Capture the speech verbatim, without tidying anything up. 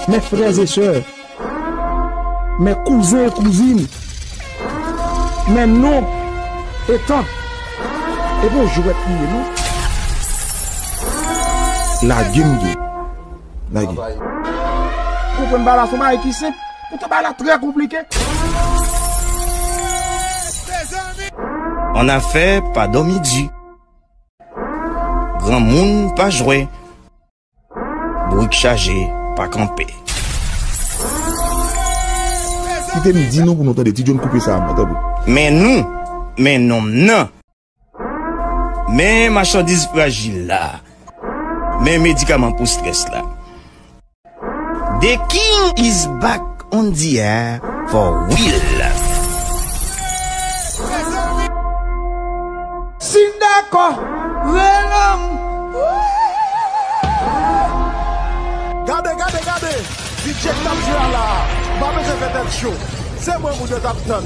Mes frères et sœurs, mes cousins et cousines, mes non e tant, e pa yon jwèt li ye non. Lage m ye. Lage. Konprann bagay la se yon bagay ki senp, poutan bagay la trè konplike. Annafè pa dòmi di. Granmoun pa jwè. Bourik chaje pa kanpe. Kite m di nou pou nou tande, Ti John koupe sa a mwen, tanpri. Men nou, men nonm nan. Men machandiz frajil la. Men medikaman pou strès la. The king is back on the air for real. Si n dakò, rele m. Gade, gade, gade! D J k t ap jwe a la a. M pa bezwen fè tèt cho. Se mwen moun yo t ap tann.